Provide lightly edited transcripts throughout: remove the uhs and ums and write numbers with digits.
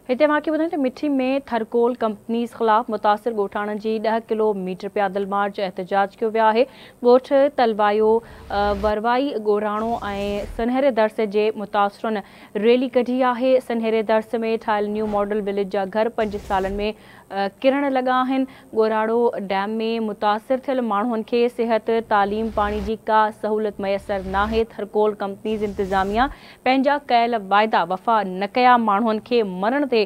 هتي اوهان کي ٻڌايون ته مٺي ۾ ٿرڪول ڪمپنيز خلاف متاثر ڳوٺاڻن جي 10 ڪلو ميٽر پيادل مارچ احتجاج ڪيو ويو آهي. ڳوٺ تلوايو، وروائي، ڳوراڻو ۽ سنهري درس جي متاثرن ريلي ڪڍي آهي. سنهري درس ۾ ٺاهيل نيو ماڊل وليج جا گهر 5 سالن ۾ ڪرڻ لڳا آهن. ڳوراڙو ڊيم ۾ متاثر ٿيل ماڻهن کي صحت، تعليم، پاڻي جي ڪا سهولت ميسر ناهي. ٿرڪول ڪمپنيز انتظاميا پنهنجا ڪيل واعدا وفا نه ڪيا، ماڻهن کي مرڻ تي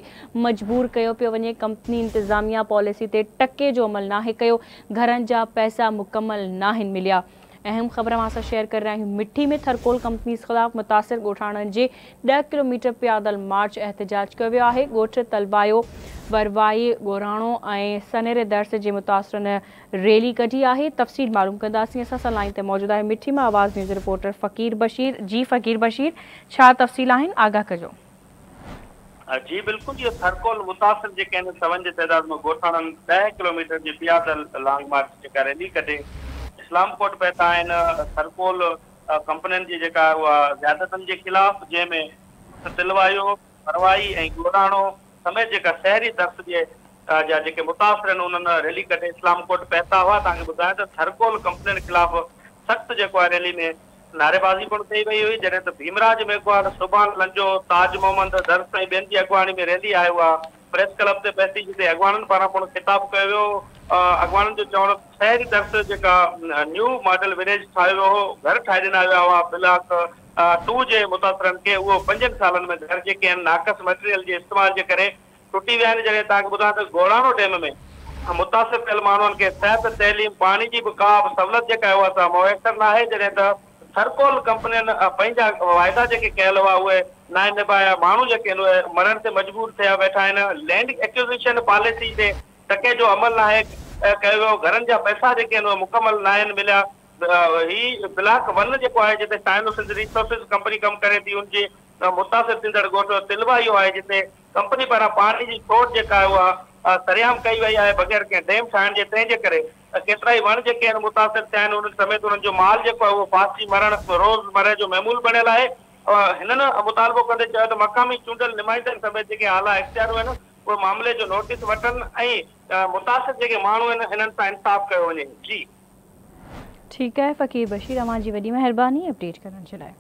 مجبور ڪيو پيو وڃي. ڪمپني انتظاميا پاليسي تي ٽڪي جو عمل ناهي ڪيو، گهرن جا پئسا مڪمل ناهن مليا. اهم خبر اوهان سان شيئر ڪري رهيا آهيون مٺي ۾ ٿرڪول ڪمپنيز خلاف متاثر ڳوٺاڻن جي 10 ڪلو ميٽر پيادل مارچ احتجاج ڪيو ويو آهي. ڳوٺ تلوايو، وروائي، ڳوراڻو ۽ سنهري درس جي متاثرن ريلي ڪڍي آهي. تفصيل معلوم ڪنداسين. اسان سان لائين تي موجود آهي مٺي مان آواز نيوز رپورٽر فقير بشير. جي فقير بشير ڇا تفصيل آهن آگاهه ڪجو. جي بلڪل اهو ٿرڪول متاثر جيڪي آهن سون جي تعداد ۾ ڳوٺاڻن 10 ڪلوميٽر جي پيادل لانگ مارچ جيڪا ريلي ڪڍي اسلام ڪوٽ پهتا آهن ٿرڪول ڪمپنين جي جيڪا اها زيادتن جي خلاف جنهن ۾ تلوايو، پروائي ۽ ڳوراڻو سميت جيڪا شهري درس جي جا جيڪي متاثر آهن انهن ريلي ڪڍي اسلام ڪوٽ پهتا هئا. توهان کي ٻڌايان ته ٿرڪول ڪمپنين خلاف سخت جيڪو آهي ريلي ۾ نعريبازي پڻ ڪئي وئي هئي، جڏهن ته ڀيمراج ميگهواڙ، سبحان لنجو، تاج محمد درس ۽ ٻين جي اڳواڻي ۾ ريلي آئي اها پريس ڪلب تي پهتي جتي اڳواڻن پاران پڻ خطاب ڪيو ويو. اڳواڻن جو چوڻ هو ته شهري درس جيڪا نيو ماڊل وليج ٺاهيو ويو هو، گهر ٺاهي ڏنا ويا هئا بلاڪ ٽو جي متاثرن کي اهو 5 سالن ۾ گهر جيڪي آهن ناقص مٽيريل جي استعمال جي ڪري ٽٽي ويا آهن. جڏهن توهان کي ٻڌايان ته گوڙاڻو ڊيم ۾ متاثر ٿيل ماڻهن کي صحت، تعليم، پاڻي جي به ڪا به سهولت جيڪا آهي اها سا ميسر ناهي، جڏهن ته ٿرڪول ڪمپنين پنهنجا واعدا جيڪي ڪيل هئا اهي ناهن نڀايا، ماڻهو جيڪي آهن اهي مرڻ تي مجبور ٿيا ويٺا آهن، لينڊ ايڪوزيشن پاليسي تي ٽڪي جو عمل ناهي ڪيو ويو، گهرن جا پئسا جيڪي آهن اهي مڪمل ناهن مليا، هي بلاڪ ون جيڪو آهي جتي سائنو سنڌ ريسورسز ڪمپني ڪم ڪري ٿي ان جي متاثر ٿيندڙ ڳوٺ تلوايو آهي جتي ڪمپني پاران پاڻي جي کوٽ جيڪا آهي اها سرعام ڪئي وئي آهي بغير ڪنهن ڊيم ٺاهڻ جي تنهن جي ڪري ڪيترائي وڻ جيڪي آهن متاثر ٿيا آهن انهن سميت انهن جو مال جيڪو آهي اهو ڦاسجي مرڻ روز مره جو معمول بڻيل آهي. هنن مطالبو ڪندي چيو ته مقامي چونڊيل نمائندن سميت جيڪي اعليٰ اختياريون آهن اهي معاملي جو نوٽيس وٺن ۽ متاثر جيڪي ماڻهو آهن انهن سان انصاف ڪيو وڃي. جي. ٺيڪ آهي فقير بشير اوهان جي وڏي مهرباني اپڊيٽ ڪرڻ جي لاء.